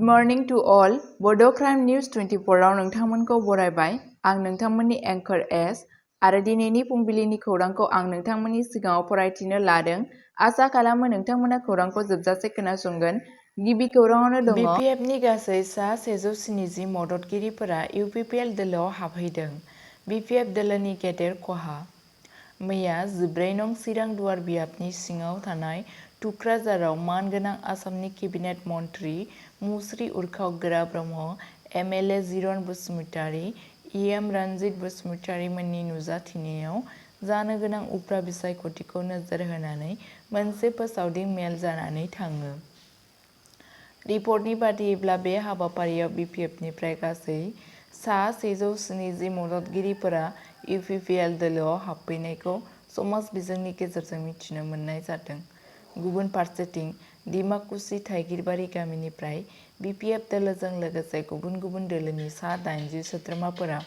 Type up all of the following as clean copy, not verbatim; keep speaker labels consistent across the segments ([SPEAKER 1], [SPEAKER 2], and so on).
[SPEAKER 1] morning to all. Bodo News 24 आव नोंथांमोनखौ बरायबाय। आं नोंथांमोननि एंकर एस आरो दिनैनि फुंबिलिनि खौरांखौ आं नोंथांमोननि सिगाङाव फरायथिनो लादों। आसा खालामो नोंथांमोना खौरांखौ जोबजासे खोनासंगोन। गिबि खौराङावनो दङ BPFनि गासै सा 170 मददगिरिफोरा UPPL दोलोआव हाबहैदों। BPF दोलोनि गेदेर खहा। मैया 14 नं चिरां दुवार बियाबनि सिङाव थानाय टुक्राझाराव मानगोनां आसामनि केबिनेट मन्थ्रि मुस्रि उरखावगोरा ब्रह्म, MLA जिरन बसुमतारी, EM रन्जित बसुमतारी मोननि नुजाथिनायाव जानो गोनां उफ्रा बिसायख'थिखौ नोजोर होनानै मोनसे फोसावदिं मेल जानानै थाङो। रिपर्टनि बादियैब्ला बे हाबाफारियाव BPFनिफ्राय गासै सा 170 मददगिरिफोरा UPPL दोलोआव हाबफैनायखौ समाज बिजोंनि गेजेरजों मिथिनो मोननाय जादों। गुबुन फारसेथिं डिमाकुसि थाइगिरबारि गामिनिफ्राय BPF दोलोजों लोगोसे गुबुन गुबुन दोलोनि सा 80 सोद्रोमाफोरा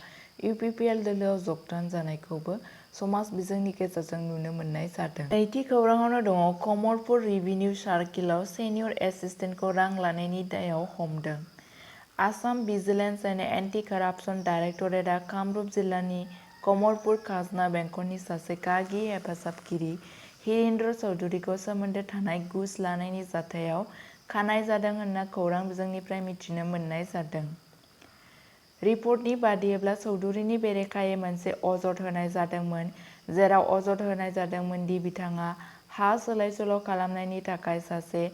[SPEAKER 1] UPPL दोलोआव जगदान जानायखौबो समाज बिजोंनि गेजेरजों नुनो मोननाय जादों। नैथि खौराङावनो दङ कमलपुर रिभिनिउ सार्किलाव सेनियर एसिस्टेन्टखौ रां लानायनि दायाव हमदों। Assam vigilance and anti corruption डाइरेक्टरेटआ कामरुप जिल्लानि कमलपुर खाजना बेंखननि सासे गागि हेफाजाबगिरि हिरेन्द्र चौधुरीखौ सोमोन्दो थानाय घुस लानायनि जाथायाव खानाय जादों होनना खौरां बिजोंनिफ्राय मिथिनो मोननाय जादों। रिपर्टनि बादियैब्ला चौधुरीनि बेरेखायै मोनसे अजद होनाय जादोंमोन, जेराव अजद होनाय जादोंमोन दि बिथाङा हा सोलाय-सोल' खालामनायनि थाखाय सासे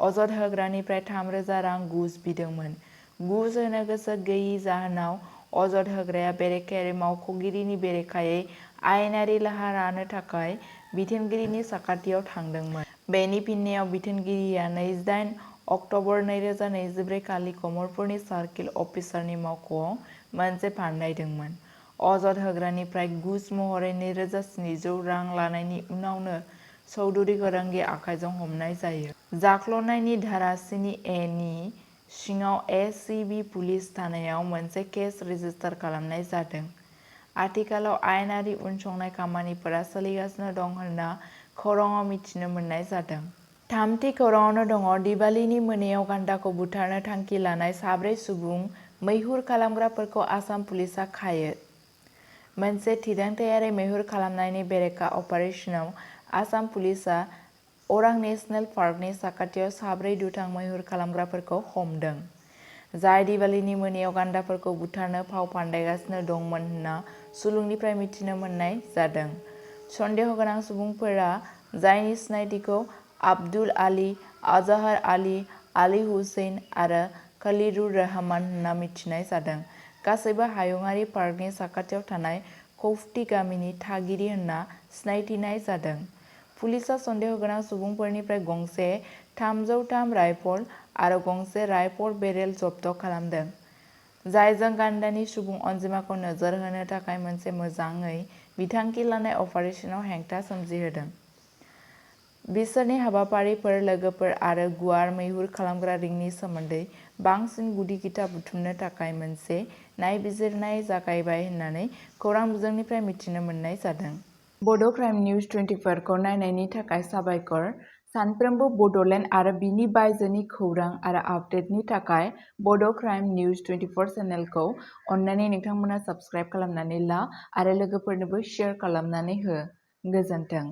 [SPEAKER 1] अजद होग्रानिफ्राय 3,000 रां घुस बिदोंमोन। घुस होनो गोसो गैयि जाहोनाव अजद होग्राया बेरेखायारि मावख'गिरिनि बेरेखायै आयेनारि राहा लानो थाखाय बिथोनगिरिनि साखाथियाव थांदोंमोन। बेनि फिननायाव बिथोनगिरिया 28 अक्ट'बर 2024 खालि कमलपुरनि सार्किल अफिसारनि मावख'आव मोनसे फान्दायदोंमोन। अजद होग्रानिफ्राय घुस महरै 2,700 रां लानायनि उनावनो चौधुरीखौ रंगे आखाइजों हमनाय जायो। जाख्ल'नायनि धारा 7A नि सिङाव ACB पुलिस थानायाव मोनसे केस रेजिस्टार खालामनाय जादों। आथिखालाव आयेनारि उनसंनाय खामानिफोरा सोलिगासिनो दं होनना खौराङाव मिथिनो मोननाय जादों। थामथि खौराङावनो दङ दिवालीनि मोनायाव गान्दाखौ बुथारनो थांखि लानाय 4 सुबुं मैहुर खालामग्राफोरखौ आसाम पुलिसआ खायो। मोनसे थिरांथायारि मैहुर खालामनायनि बेरेखा अपारेसनाव आसाम पुलिसआ अरां नेशनेल पार्कनि साखाथियाव 4 दुथां मैहुर खालामग्राफोरखौ हमदों, जाय दिवालीनि मोनायाव गान्दाफोरखौ बुथारनो फाव फान्दायगासिनो दंमोन होनना सुलुंनिफ्राय मिथिनो मोननाय जादों। सन्देह गोनां सुबुंफोरा, जायनि सिनायथिखौ आब्दुल आली, आजहार आली, आली हुसैन आरो खलीलुर रहमान होनना मिथिनाय जादों, गासैबो हायुङारि पार्कनि साखाथियाव थानाय खौफटी गामिनि थागिरि होनना सिनायथिनाय जादों। पुलिसआ सन्देह गोनां सुबुंफोरनिफ्राय गंसे 303 राइफल आरो गंसे राइफल बेरेल जब्द खालामदों, जायजों गान्दानि सुबुं अनजिमाखौ नोजोर होनो थाखाय मोनसे मोजाङै बिथांखि लानाय अपारेसनाव हेंथा सोमजिहोदों। बिसोरनि हाबाफारिफोर, लोगोफोर आरो गुवार मैहुर खालामग्रा रिंनि सोमोन्दै बांसिन गुदि खिथा बुथुमनो थाखाय मोनसे नायबिजिरनाय जागायबाय होननानै खौरां बिजोंनिफ्राय मिथिनो मोननाय जादों। बड' निउज 24 खौ नायनायनि थाखाय साबायखर। सानफ्रोमबो बड'लेण्ड आरो बिनि बायजोनि खौरां आरो आपडेटनि थाखाय बड' निउज 24 चेनेलखौ अन्नानै नोंथांमोना साबस्क्राइब खालामनानै ला आरो लोगोफोरनोबो शेयार खालामनानै हो। गोजोन्थों।